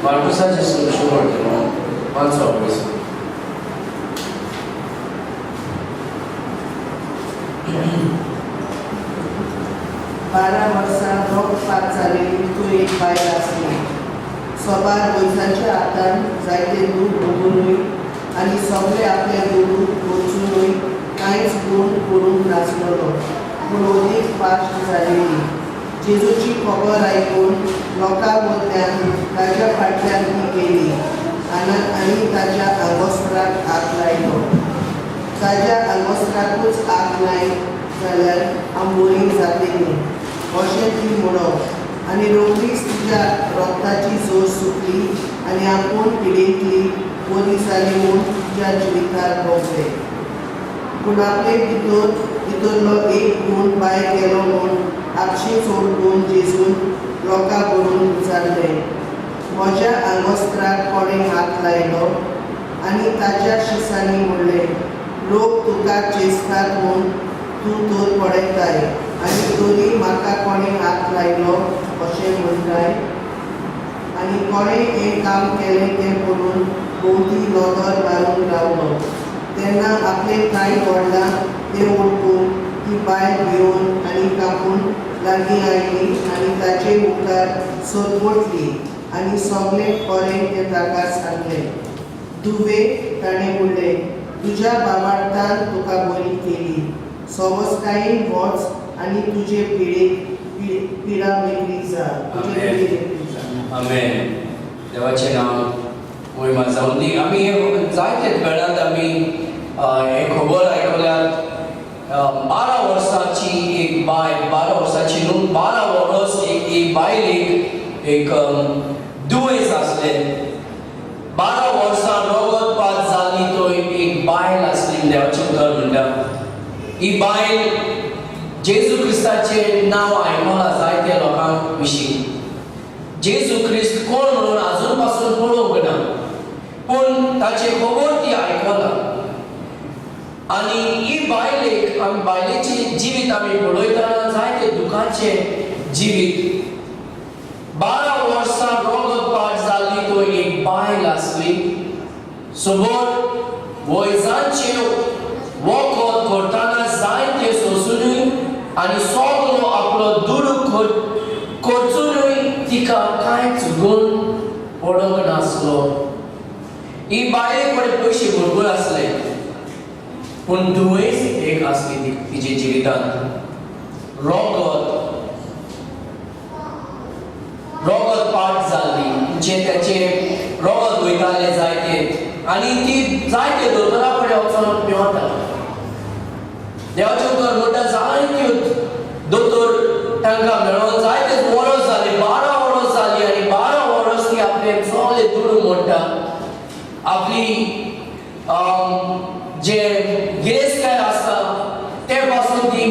मार्कुसाचें सुशेवट वाचो पयसो. 12 वर्सां रोगपात जालेली तूं एक बायल आसली. सोबार वैजांच्या हातान जायते दूख भोगुनूय आनी सगळे आपले दुडू वचुनूय कांयच गूण करूंक नासलेलो, पूण अदीक पाश्ट जालेली. जेजूची खबर आयकून लोकां मदल्यान ताज्या फाटल्यान ती गेली आनी ताज्या आंगोस्त्राक हात लायलो. ताज्या आंगोस्त्राकूच हात लायत जाल्यार हांव बरी जातली अशें ती म्हणप आनी रोखडीच तिच्या रोगताची जोर सुटली आनी आपूण पिडेंतली बरी जाली म्हूण तिच्या जिवितार भोगलें. पूण आपले भितरलो एक गूण भायर गेलो म्हूण आपशींच वळखून जेजून लोकां बरोवन विचारलें, म्हज्या आंगोस्त्राक कोणें हात लायलो? आनी ताच्या शिसांनी म्हणलें, लोक तुका चेंचतात म्हूण तूं तर पळयताय आनी तरी म्हाका कोणें हात लायलो अशें म्हणटाय? आनी कोणें हें काम केलें तें पळोवन भोंवती नदर मारून रावलो. तेन्ना आपलें कांय घडलां तें वळखून ती बायल भिवन आनी कांपून लागीं आयली आनी ताचे मुखार सरपटली आनी सगळें खरें तें ताका सांगलें. धुवे, ताणें म्हणलें, तुज्या भावार्थान तुका बरी केली. सवसकायेन वच आनी तुजे पिडेक पिडा मेकळी जा, तुजे आमेन. पिडे मेकळी जा. आमेन. देवाचें नांव मोहिमा जावं दी. आमी हे जायते वेळांत आमी हे खबर आयकल्यात. 12 वर्सांची एक बायल, 12 वर्सांची न्हू, 12 वर्स एक बायलेक एक दुयेंस आसलें. 12 वर्सां रगत पात जाली तो एक बायल आसली. देवाचें उतर म्हणटा, ही बायल जेजू क्रिस्ताचें नांव आयकलां जायत्या लोकां विशीं. जेजू क्रिस्त कोण म्हणून अजून पासून पळोवंक ना, पूण ताची खबर ती आयकला. आनी ही बायलेक आमी, बायलेचें जिवीत आमी पळयतना जायते दुखाचें जिवीत. 12 वर्सां रगत पाट जाल्ली तो एक बायल आसली. सोबत वैजांचे वखद करतना जायते सोंसुनूय आनी सगलो आपलो दुडू खर्चुनूय तिका कांयच गूण पडूंक नासलो. ही बायले कडेन पयशे भरपूर आसले, पूण दुयेंस एक आसली तिजे जिवितांत, रगत रगत पाट जाल्ली. म्हणजे त्याचे रगत वयतालें जायते आनी ती जायते दोतोरा कडेन वचोन मेवता. देवाचें उतर म्हणटा, जायत्यो दोतोर तांकां मेळोन जायते वरस जाली, 12 वरस जाली. आनी 12 वरस ती आपले सगळे दुडू मोडटा, आपली जे गिरेस्तकाय आसता ते पासून ती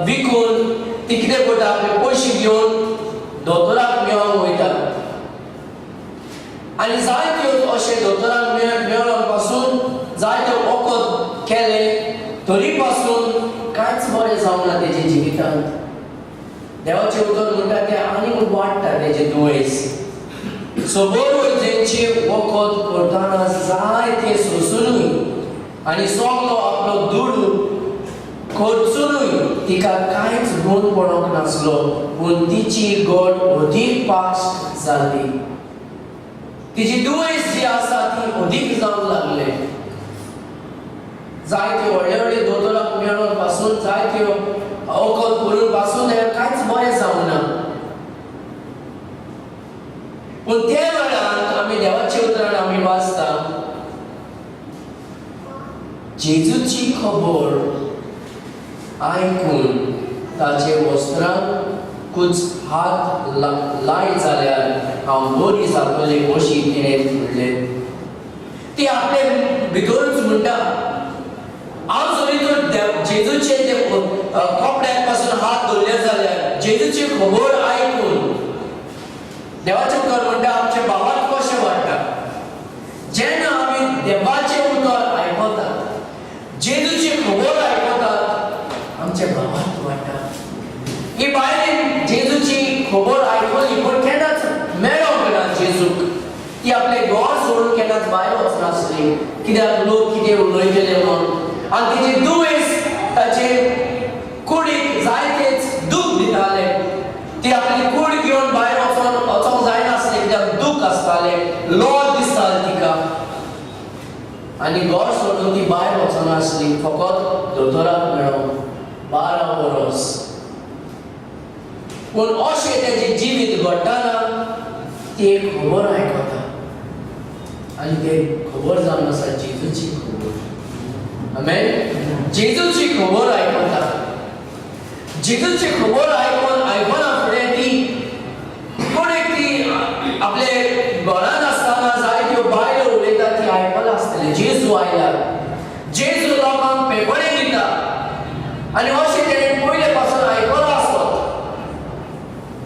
विकून ती कितें करता, आपले पयशे घेवन दोतोराक मेळोंक वयता. आनी जायत्यो अशे दोतोराक मेळोन पासून जायते वखद केले, तरी पासून कांयच बरें जावंक ना तेजे जिवितांत. देवाचें उतर म्हणटा, तें आनीक वाडटा तेजें दुयेंस. सबोर वैद्यांचे वखद करतना जायते सोंसुनूय आनी सगलो आपलो दुडू खर्चुनूय तिका कांयच गूण पडोंक नासलो, पूण तिची गट अदीक पास्ट जाल्ली. तिची दुयेंस जी आसा ती अदीक जावंक लागले. जायते व्हडले व्हडले दोतोराक मेळोन पासून, जायत्यो वखद करून पासून हें कांयच बरें जावंक ना. पूण त्या वेळार आमी देवाच्या उतरान आमी वाचता, जेजूची खबर आयकून ताचे वस्त्रांकूच हात लायत जाल्यार हांव बरी जातलें अशी तिणें म्हणलें. ती आपले भितरूच म्हणटा, हांव जरी तर जेजूचे ते कपड्याक पासून हात धरले जाल्यार, जेजूची खबर आयकून, देवाचें उतर म्हणटा आमचे भावार्थ कशें वाडटा जेन्ना आमी देवाचें उतर आयकतात, जेजूची खबर आयकतात, आमचे भावार्थ वाडटा. ही बायलेन जेजूची खबर आयकली पूण केन्नाच मेळोंक ना जेजूक. ती आपलें घर सोडून केन्नाच भायर वचनासली, कित्याक लोक कितें उलयतले म्हूण. आनी तेजी दुयेंस ताचे कुडीक जायतेच दूख दिताले. ती आपली कूड घेवन भायर वचोंक जायनासली, कित्याक दूख आसताले, लॉज दिसताले तिका. आनी घर सोडून ती भायर वचनासली, फकत दोतोराक मेळोंक 12 वरोस. पूण अशें तेजें जिवीत घडटना ती एक खबर आयकता आनी ते खबर जावन आसा जेजूची खबर. आमेन. जेजूची खबर आयकता. जेजूची खबर आयकून, आयकना फुडें ती कोण एक ती आपले घरान आसतना जायत्यो बायलो उलयता ती आयकला आसतली. जेजू आयला, जेजू लोकांक पेपणे दिता आनी अशें तेणें पयले पासून आयकलां आसत.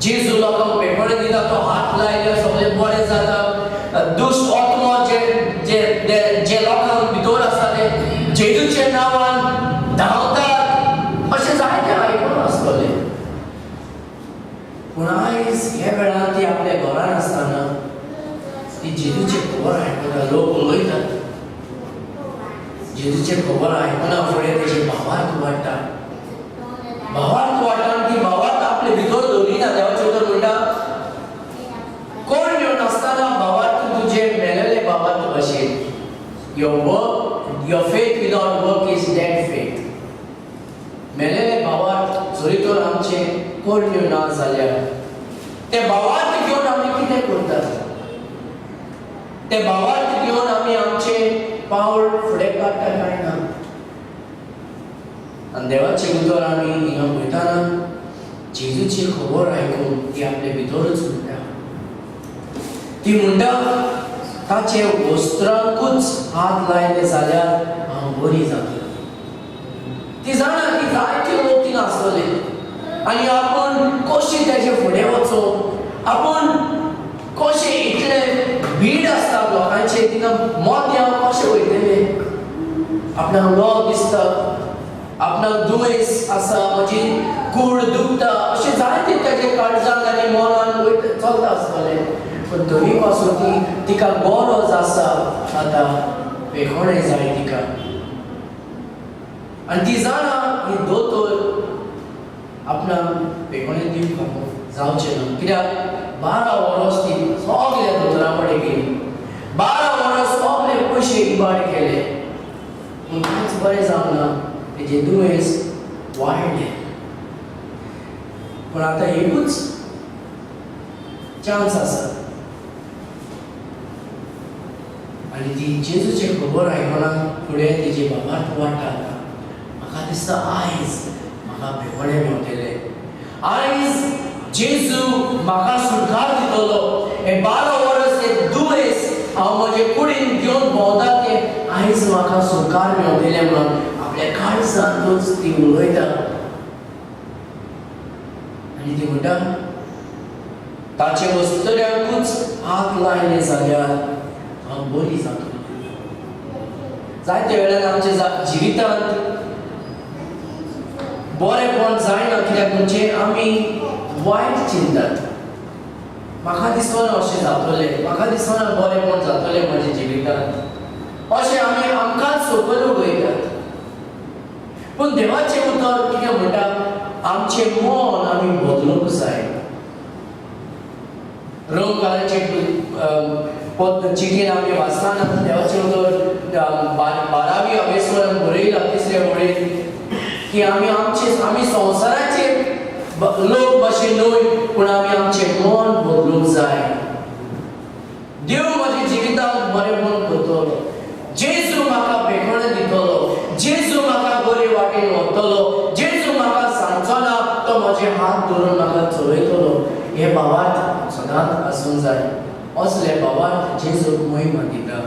जेजू लोकांक पेपणे दिता, तो हात लायल्यार सगळें बरें जाता. दुश्ट आत्मो जे जे जे लोकांक भितर आसता ते जेजूच्या नांवान धांवतात, अशें जायतें आयकून आसतलें. पूण आयज ह्या वेळार ती आपल्या घरान आसतना ती जेजूची खबर आयकता, लोक उलयतात. जेजूची खबर आयकना फुडें तेजी भावार्थ वाडटा. भावार्थ वाडटा आनी ती भावार्थ आपले भितर दवरिना. देवाचें उतर म्हणटा, कोण घेवन आसतना भावार्थ तुजें मेलेले भावार्थ भशेन. Your work, your faith without work is dead faith. मेलेले भावार्थ जरी तर आमचे करण्यो ना जाल्यार ते भावार्थ घेवन आमी कितें करतात? ते भावार्थ घेवन आमी आमचे पावल फुडें काडटा काय ना? आनी देवाचें उतर आमी हिंगा पळयतना जेजूची खबर आयकून ती आपले भितरूच म्हणटा, ती म्हणटा, ताचे वस्त्रांकूच हात लायले जाल्यार हांव बरी जातली. ती जाणा की जायते लोक थिंगा आसतले आनी आपूण कशें तेजे फुडें वचूं, आपूण कशें, इतले भीड आसता लोकांचे, थिंगा मोद्या हांव कशें वयतलें? आपणाक लोक दिसता, आपणाक दुयेंस आसा, म्हजी कूड दुखता, अशें जायते तेजे काळजान आनी मनान वयता चलता आसतलें. पूण तरी पासून ती तिका गरज आसा, आतां पेखोणें जाय तिका. आनी ती जाणा ही दोतोर आपणाक पेखोणें दिवंक जावचें ना, कित्याक 12 वर्स ती सगल्या दोतोरा कडेन गेली, 12 वर्स सगळे पयशे इबाड केले, पूण कांयच बरें जावंक ना. तेजें दुयेंस वाडलें. पूण आतां एकूच चान्स आसा आनी ती जेजूची खबर आयकना फुडें तेजी भावार्थ वाडटा. आतां म्हाका दिसता आयज म्हाका भेवणे मेवतले, आयज जेजू म्हाका सुटकार दितलो. हे 12 वर्स हे दुयेंस हांव म्हजे कुडीन घेवन भोंवता ते आयज म्हाका सुटकार मेवतले म्हणून आपल्या काळजांतूच ती उलयता. आनी ती म्हणटा, ताचे वस्तऱ्यांकूच हात लायले जाल्यार हांव बरी जातलो. जायते वेळान आमच्या जिवितांत बरेंपण जायना, कित्याक म्हणजे आमी वायट चिंततात. म्हाका दिसना अशें जातलें, म्हाका दिसना बरेंपण जातलें म्हज्या जिवितांत, अशें आमी आमकांच सकयल उडयतात. पूण देवाचें उतर कितें म्हणटा? आमचें मन आमी बदलूंक जाय. रोमकारांचे चिटीन आमी वाचतना देवाचें उतर 12वी अवेस्वरान बरयलां तिसऱ्या वळीन की आमी आमचे आमी संवसाराचे लोक भशेन न्हय, पूण आमी आमचें मन बदलूंक जाय. देव म्हज्या जिवितांत बरेंपण करतलो, जेजू म्हाका बेखण दितलो, जेजू म्हाका बरे वाटेन व्हरतलो, जेजू म्हाका सांगचो ना, तो म्हजे हात धरून म्हाका चलयतलो, हे भावार्थ सदांच आसूंक जाय. असले भावार्थ जेजूक महिमा दिता.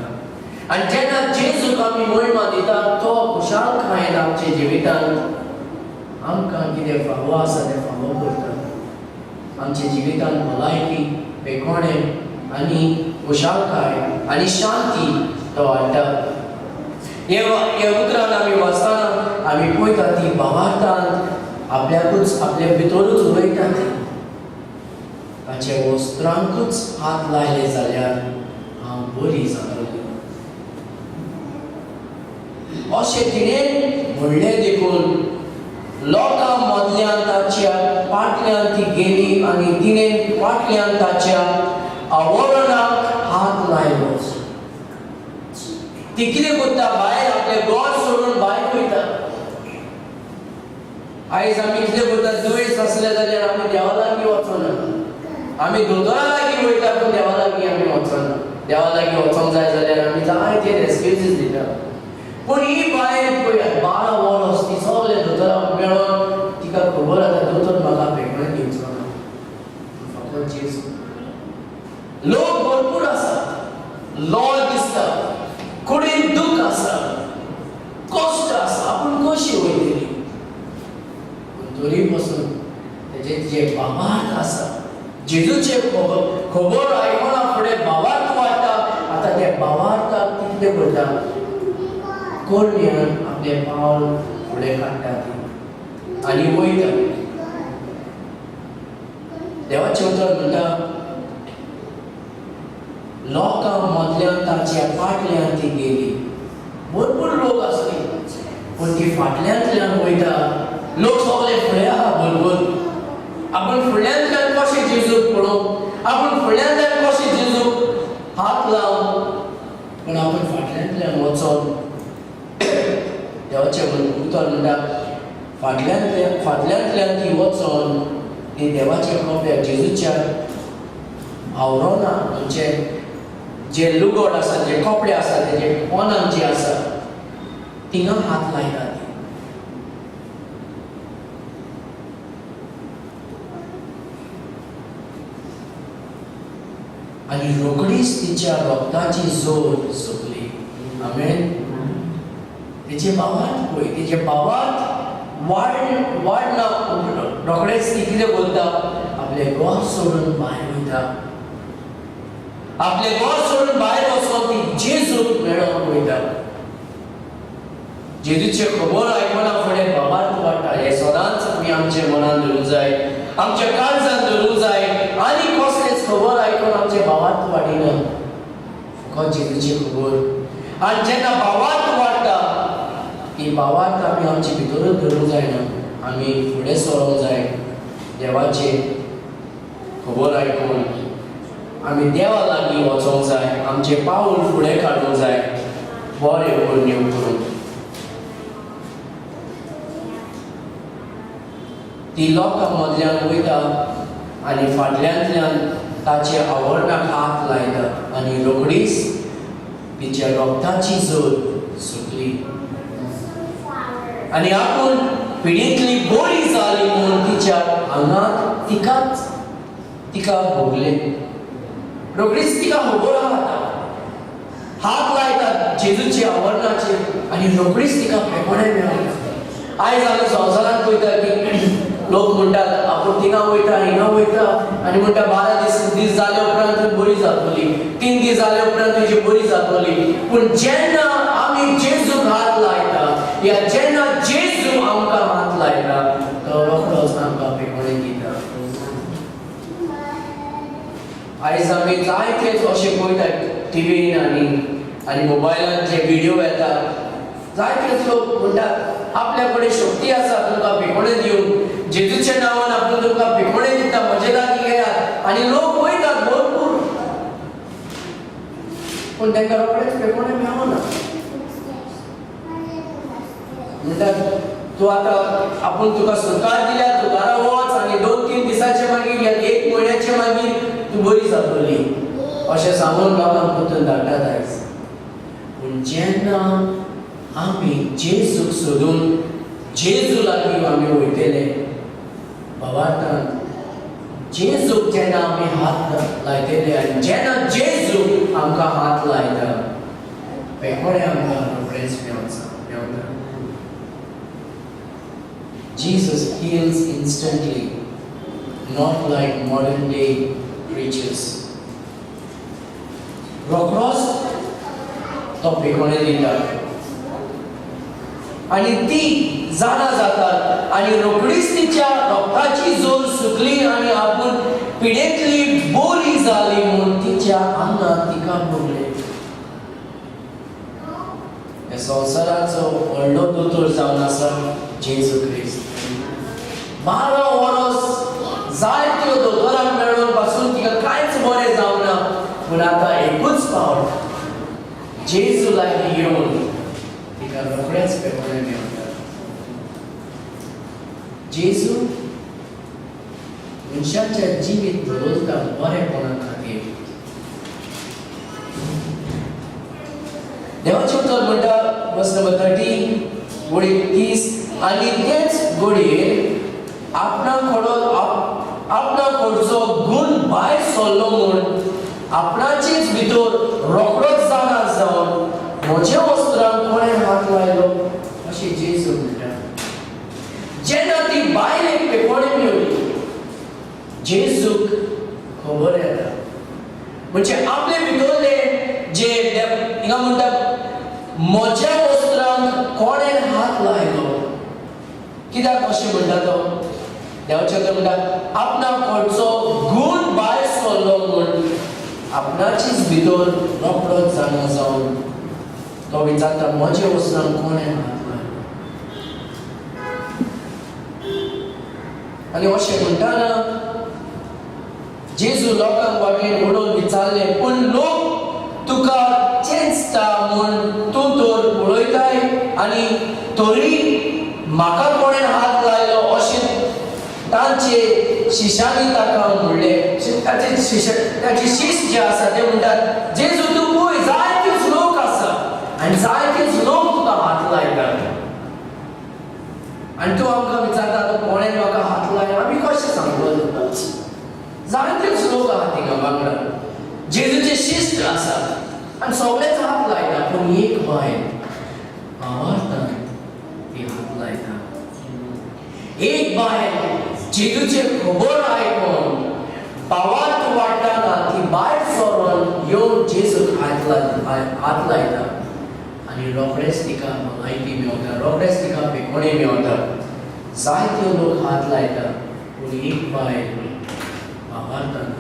आनी जेन्ना जेजूक आमी मोहिमा दिता तो खुशालकायेन आमच्या जिवितांत आमकां कितें फावो आसा तें फावो करता. आमच्या जिवितांत भलायकी, बेकोणें आनी खुशालकाय आनी शांती तो हाडटा. हे उतरान आमी वाचतना आमी पळयता ती भावार्थान आपल्याकूच आपल्या भितरूच उलयता ती. ताचे वस्त्रांकूच हात लायले जाल्यार हांव बरी जातली अशें तिणें म्हणलें. देखून लोकां मदल्यान ताच्या फाटल्यान ती गेली आनी तिणें फाटल्यान ताच्या आवरणाक हात लायलो. ती कितें करता? भायर आपलें घर सोडून भायर वयता. आयज आमी कितें करता? दुयेंस आसलें जाल्यार आमी देवा लागीं वचना, आमी दोतोरा लागीं वयता पूण देवा लागीं आमी वचना. देवा लागीं वचोंक जाय जाल्यार आमी जायते एक्सक्युजीस दिता. पूण ही बायल पळयात 12 वर्स ती सगळे दोतोराक मेळोन तिका खबर आतां दोतोर म्हाका भेटणे दिवचो ना, फकत जेजू. लोक भरपूर आसात, लॉ दिसता, कुडीन दूख आसा, कश्ट आसा, आपूण कशी वयतली? पूण तरी पसून तेजे जे भावार्थ आसा, जेजूचे खबर आयकना फुडें भावार्थ वाडटा. आतां त्या भावार्थाक ती कितें करता? कोरण्यान आपलें पावल फुडें काडटा ती आनी वयता. देवाचें उतर म्हणटा लोकां मदल्यान ताच्या फाटल्यान ती गेली. भरपूर लोक आसली पूण ती फाटल्यांतल्यान वयता. लोक सगळे फुडें आहा भरपूर. आपूण फुडल्यांतल्यान कशें जेजूक पळोवंक, आपूण फुडल्यांतल्यान कशें जेजूक हात लावंक, पूण आपूण फाटल्यांतल्यान वचोन देवाचें उतर म्हणटा फाटल्यांतल्यान ती वचोन ती देवाच्या कपड्याक जेजूच्या आवरोना म्हणजे जे लुगट आसा, जे कपडे आसा, तेजे पोनाक जे आसा थिंगा हात लायता ती. आनी रोखडीच तिच्या रोगताची जोर सोंपली. आमेन. तिचे भावार्थ पळय, तिचे भावार्थ वाडना. रोखडेच ती कितें करता? आपलें घर सोडून भायर वयता. आपलें घर सोडून भायर वचोन ती जेजूक मेळोंक वयता. जेजूचे खबर आयकना फुडें भावार्थ वाडटा. हें सदांच आमी आमच्या मनान धरूंक जाय, आमच्या काळजान धरूंक जाय. आनी कसलेच खबर आयकून आमचे भावार्थ वाडिना, फकत जेजूची खबर. आनी जेन्ना भावार्थ वाडटा ती भावार्थ आमी आमचे भितरूच धरूंक जायना, आमी फुडें सरोंक जाय. देवाचे खबर आयकून आमी देवा लागीं वचोंक जाय, आमचें पावल फुडें काडूंक जाय, बरें करण्यो करून. ती लोकां मदल्यान वयता आनी फाटल्यांतल्यान ताचे आवरणाक हात लायता आनी रोखडीच तिच्या रोगताची जोर सुकली आनी आपूण पिडींतली बरी जाली म्हूण तिच्या आंगांत तिकाच तिका भोगलें. रोखडीच तिका खबर आहा, हात लायतात जेजूचे आवरणाचेर आनी रोखडीच तिका पेपणें मेळ्ळें. आयज आमी संवसारांत पळयता की लोक म्हणटात आपूण थिंगा वयता हिंगा वयता आनी म्हणटा 12 दीस जाले उपरांत तूं बरी जातली, 3 दीस जाले उपरांत तुजी बरी जातली. पूण जेन्ना आमी जेजूक हात लायता या जेन्ना जेजू आमकां हात लायता तो रोखडोच आमकां पेपणें दिता. आयज आमी जायतेच अशें पळयता टिवीन आनी आनी मोबायलान जे व्हिडियो येता, जायतेच लोक म्हणटात आपल्या कडेन शक्ती आसा तुमकां भिकोणें दिवंक, जेजूच्या नांवान आपूण तुमकां भिकोणें दिता, म्हजे लागीं येयात. आनी लोक वयतात भरपूर, पूण तांकां रोखडेच भिकोणें मेळना. म्हणटात तूं आतां आपूण तुका सुरकार दिल्या, तूं घरा वच आनी 2-3 दिसाचे मागीर या 1 म्हयन्याचे मागीर तूं बरी जातली अशें सांगून लोकांक परतून धाडटात आयज. पूण जेन्ना आमी जेजूक सोदून जेजू लागीं आमी वयतले भावार्थान, जेजूक जेन्ना आमी हात लायतले आनी जेन्ना जेजू आमकां हात लायता पेकोडे आमकां रोखडेंच मेवता. Jesus heals instantly, not like modern day preachers. रोखडोच तो पेकोणे दिता आनी ती जाणा जातात आनी रोखडीच तिच्या रोगताची जोर सुकली आनी आपूण पिडेंतली बरी जाली म्हूण तिच्या आंगात तिका भोगलें. ह्या संवसाराचो व्हडलो दोतोर जावन आसा जेजू क्रिस्त. 12 वर्स जायत्यो दोतोरांक मेळून पासून तिका कांयच बरें जावना, पूण आतां एकूच फावट जेजू लागीं येवन तिका रोखडेंच पेपरे मेळटा. जेजू मनशाचें जिवीत बदलता बरेपणा खातीर. देवाचें उतर म्हणटा वर्स नंबर 30 वळी 30, आनी तेच घडयेर आपणा कडचो गूण भायर सरलो म्हूण आपणाचेच भितर रोखडोच जाणा जावन म्हज्या वस्त्रांक कोणें हात लायलो अशें जेजू म्हणटा. जेन्ना ती बायलेक पेकोडे मेवली, जेजूक खबर येता, म्हणजे आपले भितरले जे हिंगा म्हणटा म्हज्या वस्त्रांक कोणें हात लायलो. कित्याक अशें म्हणटा तो? देवाचें उतर म्हणटा आपणा कडचो गूण भायर सरलो म्हूण आपणाचीच भितर रोखडोच जाणा जावन तो विचारता म्हज्या वस्त्रांक कोणें हात लायलो. आनी अशें म्हणटाना जेजू लोकांक वाटेन उडोवन विचारलें, पूण लोक तुका चेंचता म्हूण तूं तर पळयताय आनी तरी म्हाका कोणें हात लायलो अशें तांचे शिशांनी ताका म्हणलें. ताचे शिश जे आसा ते म्हणटात जेजू तूं पळय जायतेच लोक आसा आनी जायतेच लोक तुका हात लायतात आनी तूं आमकां विचारता तूं कोणें म्हाका हात लायलो, आमी कशें सांगतले तुका? जायतेच लोक आहा थिंगा वांगडा जेजूचे शिस्त आसा आनी सगळेच हात लायता, पूण एक बायल भावार्थान ती हात लायता. एक बायल जेजूचे खबर आयकून भावार्थ वाडटाना ती भायर सरून येवन जेजूक हात लायता आनी रोखडेच तिका भलायकी मेवता, रोखडेच तिका पेकोणी मेवता. जायते लोक हात लायता, पूण एक बायल भावार्थान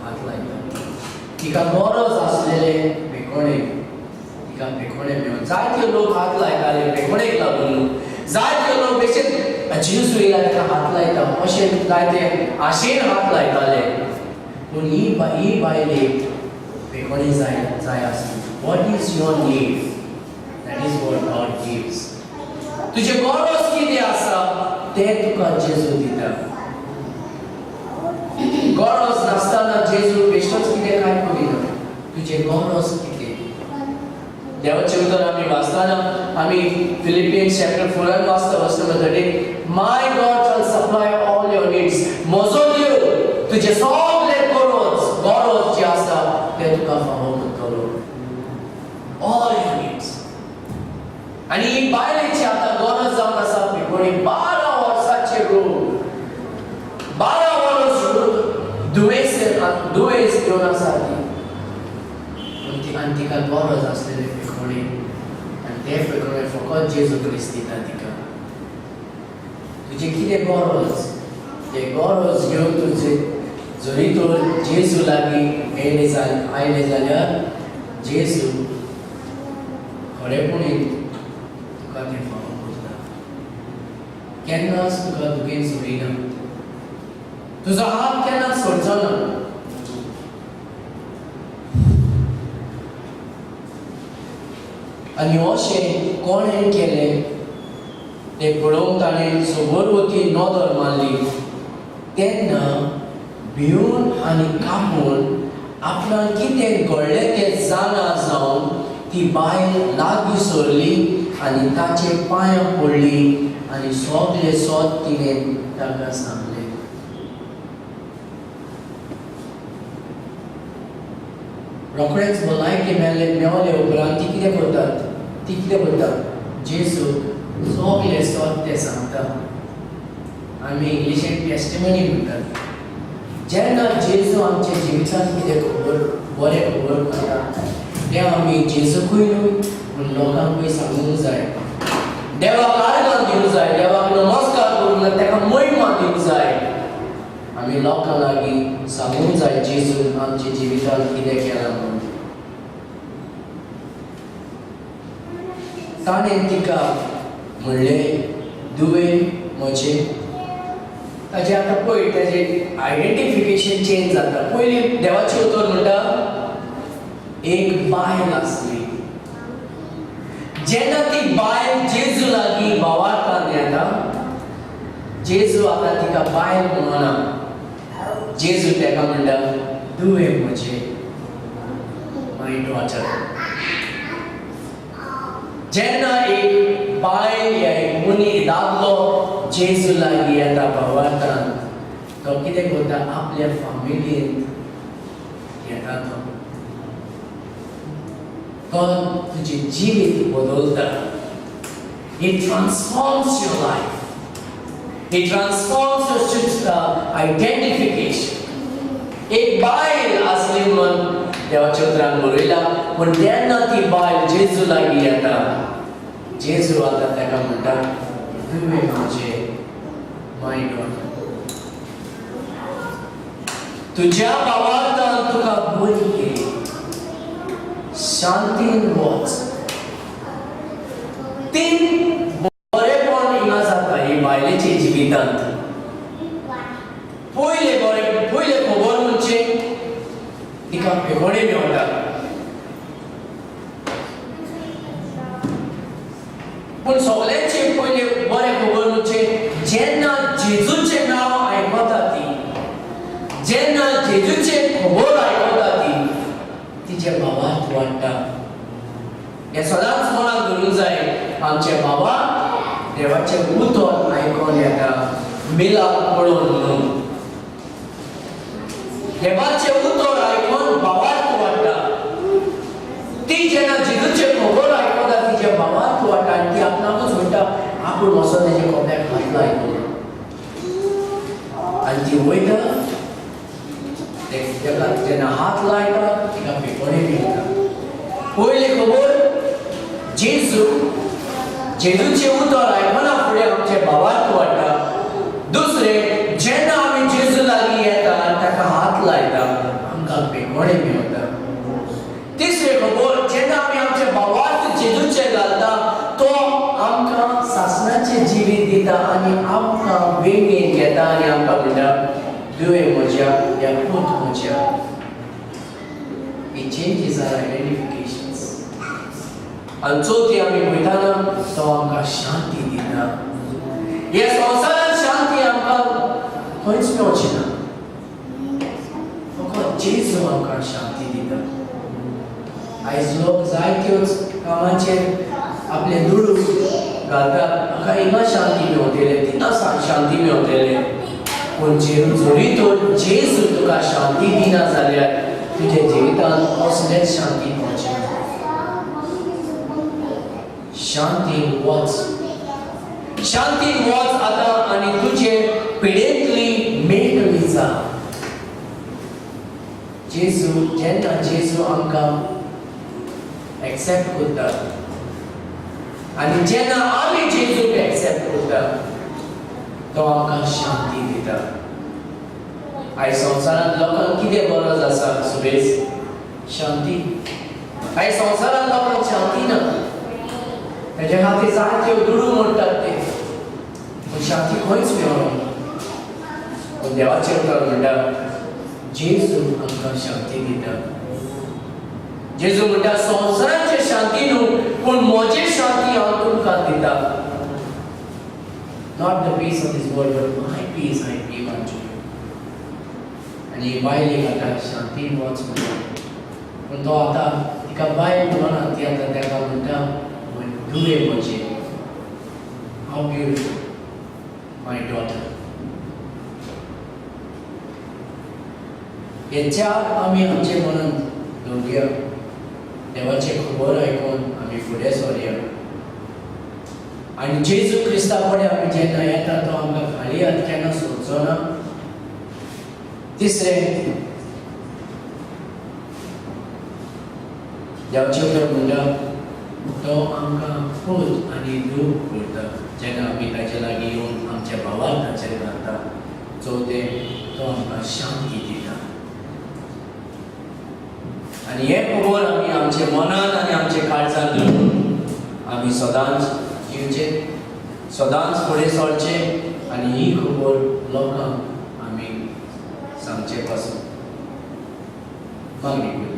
हात लायता. तिका गरज आसलेले पेकोणे, तिका पेकोणे मेळून जायते लोक हात लायताले पेकोणेक लागून. जायते लोक बेशेन जेजू येयला ताका हात लायता अशें जायते आशेन हात लायताले, पूण ही बायलेक पेकोणे जाय जाय आसली. What is your need, that is what God gives. तुजें गरज कितें आसा तें तुका जेजू दिता. गरज नासतना जेजू बेश्टोच कितें कांय करिना. तुजें गरज कितें? देवाचें उतर आमी वाचतना आमी फिलिपियन्स चॅप्टर 4 वाचता, वर्स number 13, my God shall supply all your needs. म्हजो देव तुजें सगळें गरज जें आसा तें तुका फावो करतलो, ऑल your needs. आनी ही बायलेची आतां गरज जावन आसा पेकोणी. 12 वर्साचे रोग, 12 वर्स दुयेंस दुयेंस घेवन आसा ती, आनी तिका गरज आसलेले पेकोणी, आनी ते पेकोणे फकत जेजू क्रिस्त दिता तिका. तुजें कितें गरज ते गरज घेवन तुजें जरी तर जेजू लागीं आयले जाल्यार जेजू खरेपणी तुका तें फावो करता. केन्नाच तुका दुगेन सोडिना, तुजो हात केन्नाच सोडचो ना. आनी अशें कोणें केलें तें पळोवंक ताणें सोबरवती नदर मारली, तेन्ना भिवन आनी कापून आपणाक कितें घडलें तें जाणा जावन ती बायल लागीं सरली आनी ताचे पांयां पडली आनी सगळें सत तिणें ताका सांगलें. रोखडेच भलायकी मेळ्ळे मेवले उपरांत ती कितें करतात, ती कितें करता, जेजू सगलें सत तें सांगता. आमी इंग्लिशेन टेस्टिमनी म्हणटात. जेन्ना जेजू आमच्या जिवितांत कितें खबर बरें खबर करता तें आमी जेजूकूय न्हय पूण लोकांकूय सांगूंक जाय. देवाक आर्गां दिवंक जाय, देवाक नमस्कार करूंक जाय, ताका महिमा दिवंक जाय. आमी लोकां लागीं सांगूंक जाय जेजून आमच्या जिवितांत कितें केलां म्हणून. ताणें तिका म्हणलें, दुवे म्हजें. ताजें आतां पळय ताजें आयडेंटिफिकेशन चेंज जाता. पयलीं देवाचें उतर म्हणटा एक बायल आसली. जेन्ना ती बायल जेजू लागीं भावार्थान येता, जेजू आतां तिका बायल म्हणना, जेजू ताका म्हणटा दुवे म्हजें, my daughter. जेन्ना एक बायल या एक मनी दादलो जेजू लागीं येता भावार्थान, तो कितें करता, आपल्या फामिलींत येता. तो तो तुजें जिवीत बदलता. It transforms your life. It transforms your identification. एक बायल आसली म्हणून देवाच्या उतरान बरयला, पूण तेन्ना ती बायल जेजू लागीं येता, जेजू आतां ताका म्हणटा तुवें म्हजें, my daughter, तुज्या भावार्थान तुका बरी केली, शांतीन वच. तीन बरेपण हिंगा जाता ही बायलेच्या जिवितांत. पयले बरे, पयले खबर म्हणजे तिका पेगोडे मेळटा. पूण सगळ्यांचे पयले बरें खबर म्हणजे जेन्ना जेजूचें नांव आयकता ती, जेन्ना जेजूचें खबर आयकता ती, तिचे भावार्थ वाडटा. हें सदांच मनाक धरूंक जाय. आमचे बाबा देवाचें उतर आयकोन येता, मिलाक पळोवन म्हणून. देवाचें उतर आयकोन भावार्थ वाडटा. ती जेन्ना जेजूचें खबर आयकता तिचे भावार्थ वाडटा आनी ती आपणाकूच म्हणटा आपूण वचोन तेजे कपड्याक हात लायतलो. आनी ती वयता, तेका जेन्ना हात लायता तिका पेपणे मेळटा. पयली खबर जेजू, जेजूचें उतर आयकना फुडें आमचें भावार्थ वाडटा. दुसरें, जेन्ना आमी जेजू लागीं येता ताका हात लायता आमकां पेकोणे मेळटा. तिसरें खबर, जेन्ना आमी आमचें भावार्थ जेजूचेर घालता तो आमकां सासणाचें जिवीत दिता आनी आमकां वेंगेन घेता आनी आमकां म्हणटा दुवे म्हज्या या पूत म्हज्या. It changes our identifications. आनी चवथी आमी वयताना तो आमकां शांती दिता. ह्या संवसारांत शांती आमकां खंयच मेवची ना, फकत जेजू आमकां शांती दिता. आयज लोक जायत्योच कामाचेर आपले दुडू घालतात, म्हाका हिंगा शांती मेवतले, थिंगा शांती मेवतले. पूण जरी तर जेजू तुका शांती दिना जाल्यार तुज्या जिवितांत कसलेच शांती मेवची ना. शांतीन वच, शांतीन वच आतां आनी तुजे पिडेंतली मेकळी जा. जेजू, जेन्ना जेजू आमकां एक्सेप्ट करता आनी जेन्ना आमी जेजूक एक्सेप्ट करता तो आमकां शांती दिता. आयज संवसारांत लोकांक कितें गरज आसा सुरेश? शांती. आयज संवसारांत लोकांक शांती ना, तेज्या खातीर जायत्यो दुडू मोडटात ते, पूण शांती खंयच मेळना. पूण देवाचें उतर म्हणटा जेजू आमकां शांती दिता. जेजू म्हणटा संवसाराचें शांती न्हू, पूण म्हजें शांती हांव तुमकां दिता. Not the peace of this world, but my peace I give unto you. आनी बायलेक आतां शांतीन वच म्हणटा, पूण तो आतां तिका बायल म्हणना, ती आतां ताका म्हणटा दुवे म्हजें. How beautiful, my daughter. हे चार आमी आमचे मनांत दवरुया. देवाचें खबर आयकून आमी फुडें सरया आनी जेजू क्रिस्ता कडेन आमी जेन्ना येता तो आमकां खाली हात केन्ना सोडचो ना. तिसरें, देवाचें उतर म्हणटा तो आमकां खोस आनी दूख करता जेन्ना आमी ताचे लागीं येवन आमच्या भावाक ताचेर घालता. चवथें, तो आमकां शांती दिता. आनी हें खबर आमी आमच्या मनान आनी आमच्या काळजान धरून आमी सदांच दिवचें, सदांच फुडें सरचें आनी ही खबर लोकांक आमी सांगचे पासून मागणी.